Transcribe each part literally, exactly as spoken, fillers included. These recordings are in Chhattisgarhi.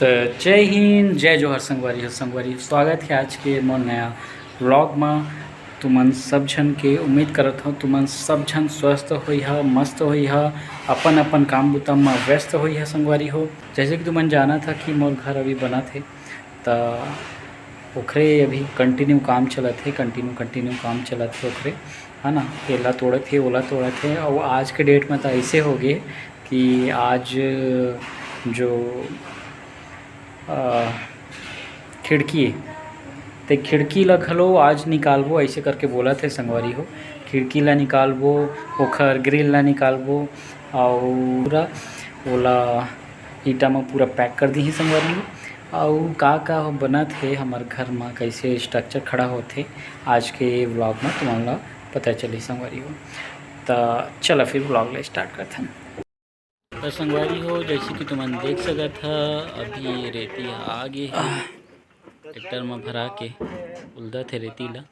त जय हिंद, जय जोहार संगवारी हो। संगवारी हो, स्वागत हे आज के मोर नया vlog म। तुमन सब झन के उम्मीद करत हव, तुमन सब झन स्वस्थ होइहा, मस्त होइहा, अपन अपन काम बुता म व्यस्त होइहा संगवारी हो। जैसे कि तुमन जानत हव कि मोर घर अभी बनत हे, त ओखरे अभी continue काम चलत हे, continue continue काम चलत हे ओखरे, है ना। एला तोड़त हे, ओला तोड़त हे। अउ आज के date म त ऐसे हो गे कि आज जो अ, खिड़की, ते खिड़की ला घलो आज निकालबो, ऐसे करके बोलत हे संगवारी हो। खिड़की ला निकालबो, ओखर grill ला निकालबो, अउ पूरा ओला ईटा म पूरा pack कर दिही संगवारी हो। अउ का का बनत हे हमर घर म, कैसे structure खड़ा होथे, आज के vlog म तुमन ला पता चली संगवारी हो। त चला फिर vlog ला start करथन। त संगवारी हो, जैसे कि तुमन देख सकत ह, अभी रेती ह आ गे हे, ट्रैक्टर म भरा के उलदत हे रेती ला।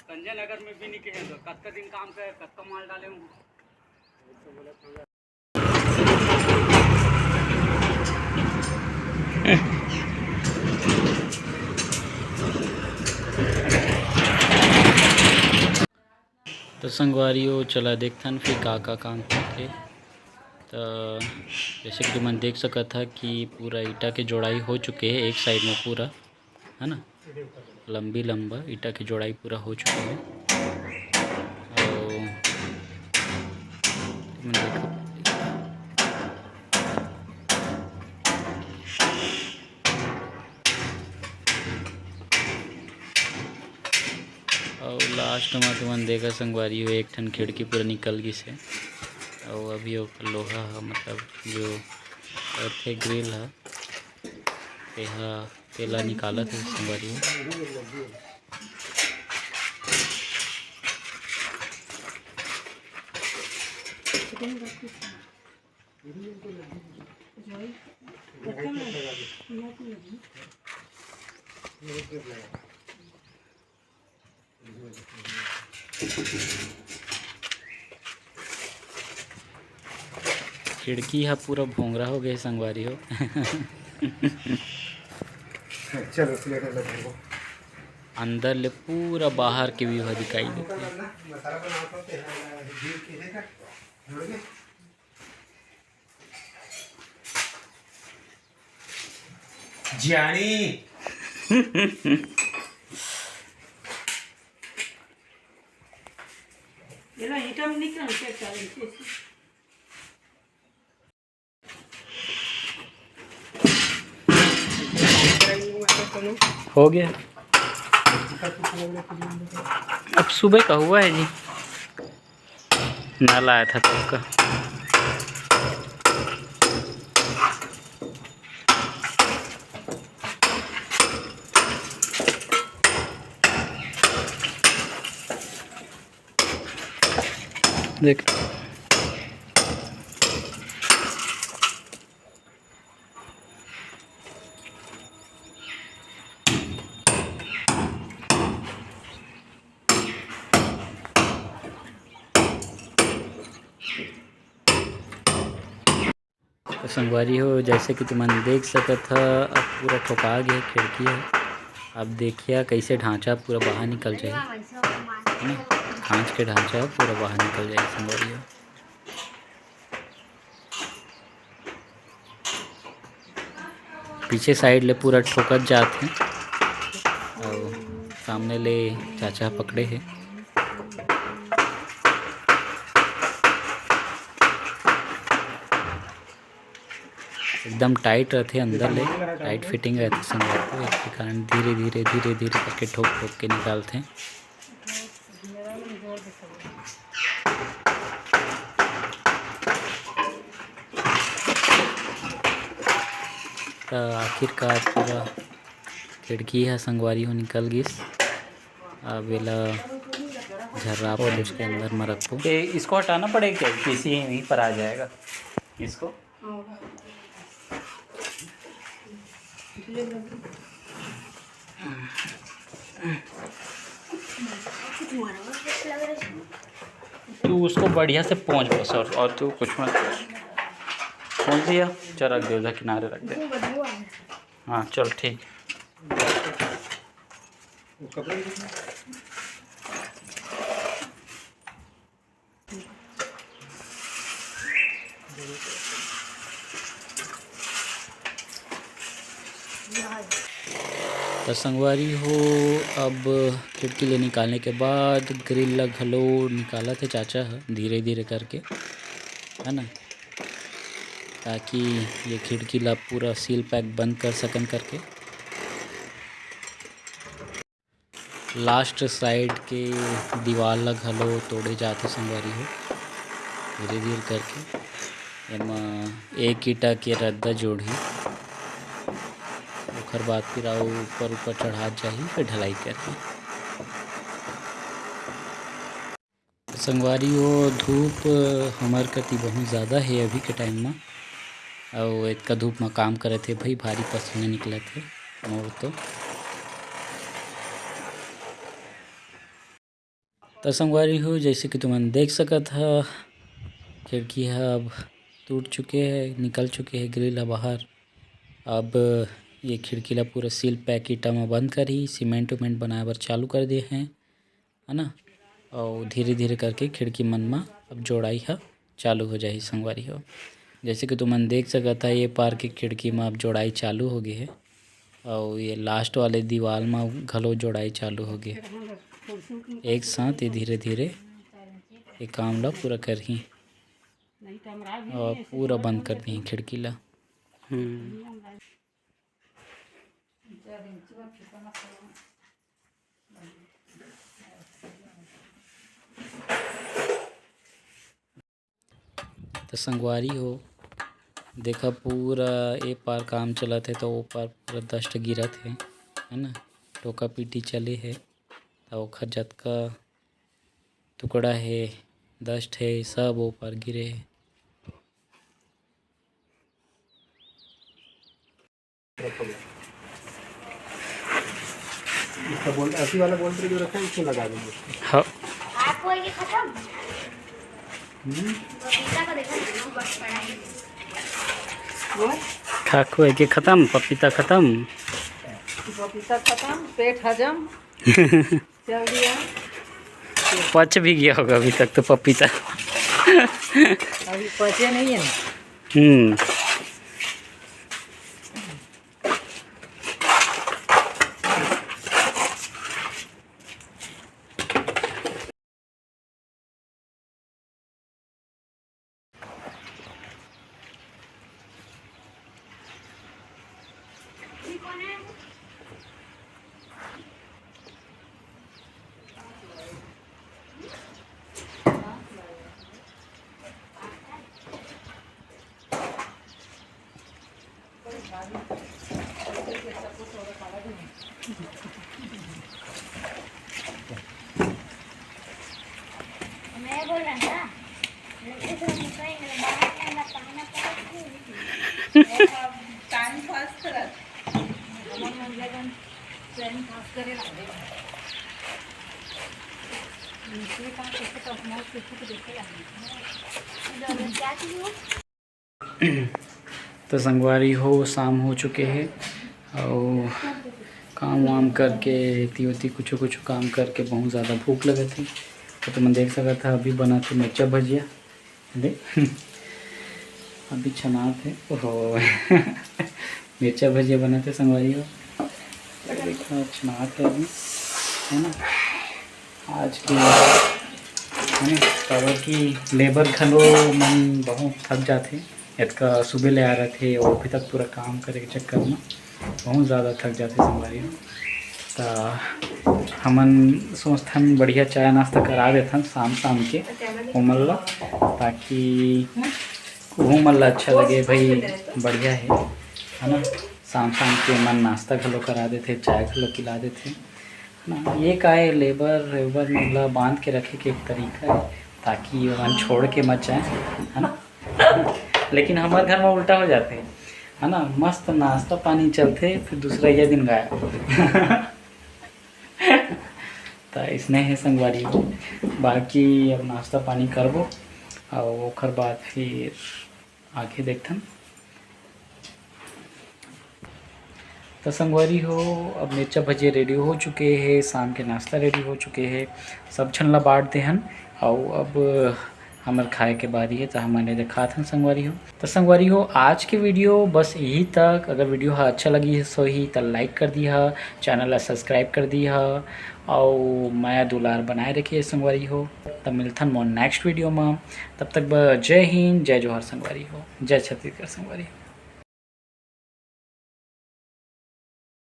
त संगवारी हो, चला देखथन फिर का का काम होथे। त जैसे कि तुमन देख सकत ह कि पूरा ईटा के जोड़ाई हो चुके हे एक side म पूरा, है ना, लंबी लंबा ईटा के जोड़ाई पूरा हो चुके हे। अउ तुमन देखो, अउ last म तुमन देखा संगवारी हो, एक ठन खिड़की पूरा निकल गिस हे। अउ अभी ओकर लोहा ह, मतलब जो रथे grill ह, तेहा, तेला निकालत हे संगवारी हो। खिड़की ह पूरा भोंगरा हो गे संगवारी हो। चलो, प्लेट अलग रखो। अंदर ले पूरा बाहर के view ह दिखाई देथे। मसाला बनावत होते हैं, घी के है का? जोड़ के? जानी। ये लो, हीटर में निकल के चल। हो गया। अब सुबह का हुआ है जी, नल आया था तब का। देख। तो संगवारी हो, जैसे कि तुमन देख सकत ह, अब पूरा ठोका गे खिड़की ह। अब देखिया कैसे ढांचा पूरा बाहर निकल जाए, है ना? कांच के ढांचा पूरा बाहर निकल जाए संगवारी हो। पीछे side ले पूरा ठोकत जात हे, अउ सामने ले चाचा पकड़े हे। एकदम tight रथे, अंदर ले tight fitting रथे संगवारी हो, एकर कारण धीरे-धीरे, धीरे-धीरे करके ठोक-ठोक के निकालथे। त आखिरकार पूरा खिड़की ह संगवारी हो निकल गिस। अब एला झर्रा पोंछ के अंदर म रखबो। ये इसको हटाना पड़ेगा क्या? इसी यहीं पर आ जाएगा इसको। तू उसको बढ़िया से पोंछ बस, और, और तू कुछ मत कर। पोंछ दिया, चल रख दे उधर, किनारे रख दे। हाँ, चल, ठीक। त संगवारी हो, अब खिड़की ले निकालने के बाद ग्रिल ला घलो निकालत हे चाचा ह धीरे-धीरे करके, है ना, ताकि ये खिड़की ला पूरा सील पैक बंद कर सकन करके। लास्ट साइड के दीवार ला घलो तोड़े जाथे संगवारी हो, धीरे-धीरे करके। एमा एक ईंटा के रद्दा जोड़ही, ओखर बाद फिर अउ ऊपर-ऊपर चढ़ात जाही, फिर ढलाई करही। संगवारी हो, धूप हमर कति बहुत ज़्यादा हे अभी के टाइम म, अउ एतका धूप म काम करत हे भाई, भारी पसीना निकलत हे मोर तो। त संगवारी हो, जैसे कि तुमन देख सकत ह, खिड़की ह अब टूट चुके हे, निकल चुके हे ग्रिल ह बाहर। अब ये खिड़की ला पूरा सील पैक ईंटा म बंद करही, सीमेंट उमेंट बनाए बर चालू कर दे हे, है ना। अउ धीरे-धीरे करके खिड़की मन म अब जोड़ाई ह चालू हो जाही संगवारी हो। जैसे कि तुमन देख सकत ह, ये पार के खिड़की म अब जोड़ाई चालू हो गे हे, अउ ये लास्ट वाले दीवाल म घलो जोड़ाई चालू हो गे। एक साथ ये धीरे-धीरे ये काम ला पूरा करही। अउ पूरा बंद कर दिही खिड़की ला। हम्म। त संगवारी हो, देखा, पूरा ए पार काम चलत हे, त ओ पार पूरा डस्ट गिरत हे, है ना, टोका पीटी चले हे, त ओखर जतका टुकड़ा हे, डस्ट हे, सब ओ पार गिरे हे। इसका बोल, ऐसी वाला बोल्ट जो रखा है, इसको लगा देंगे। हाँ। आपको ये खत्म? हम्म। पपीता को देखो, कितना बड़ा है। वो? खाको है कि खत्म, पपीता खत्म। पपीता खत्म, पेट हजम। चल दिया। पच भी गया होगा अभी तक तो पपीता। अभी पचे नहीं है। हम्म। टाइम पास करत। टाइम पास करे लागे। नीचे का कैसे करना है, कुछ तो देखे लागे। तो संगवारी हो, शाम हो चुके हे अउ काम वाम करके, एती ओती कुछु कुछु काम करके बहुत ज़्यादा भूख लगत हे। तो तुमन देख सकत ह, अभी बनत हे मिर्चा भजिया। देख, अभी छनात हे। ओहो। मिर्चा भजिया बनत हे संगवारी हो। देखा, छनात हे अभी, है ना। आज के, है ना, काबर कि लेबर घलो मन बहुत थक जाथे, एतका सुबह ले आ रथे, वो अभी तक पूरा काम करे के चक्कर में बहुत ज़्यादा थक जाथे संगवारी हो। त हमन सोचथन बढ़िया चाय नाश्ता करा देथन शाम शाम के ओमन ला, ताकि ओमन ला अच्छा लगे। भाई बढ़िया है, है ना, शाम शाम के ओमन नाश्ता घलो करा देथे, चाय घलो पिला देथे। ना, ये का है, लेबर वेबर मन ला बांध के रखे के एक तरीका है, ताकि ओमन छोड़ के मत जाए, है ना। लेकिन हमारे घर में उल्टा हो जाते, है ना, मस्त नाश्ता पानी चलते, फिर दूसरा ये दिन गायब। तो इसने है संगवारी हो, बाकी अब नाश्ता पानी करबो और ओकर बाद फिर आके देखथन। त संगवारी हो, अब मिर्चा भजिया ready हो चुके हे, शाम के नाश्ता ready हो चुके हे, सब झन ला बांट दे हन। अउ अब हमर खाए के बारी हे, त हमन एदे खात हन संगवारी हो। त संगवारी हो, आज के video बस यही तक। अगर video ह अच्छा लगी हे सोही त like कर दिहा, channel ला subscribe कर दिहा, अउ मया दुलार बनाए रखिए संगवारी हो। त मिलथन मोर next video म, तब तक ब-, जय हिंद, जय जोहार संगवारी हो, जय छत्तीसगढ़ संगवारी हो।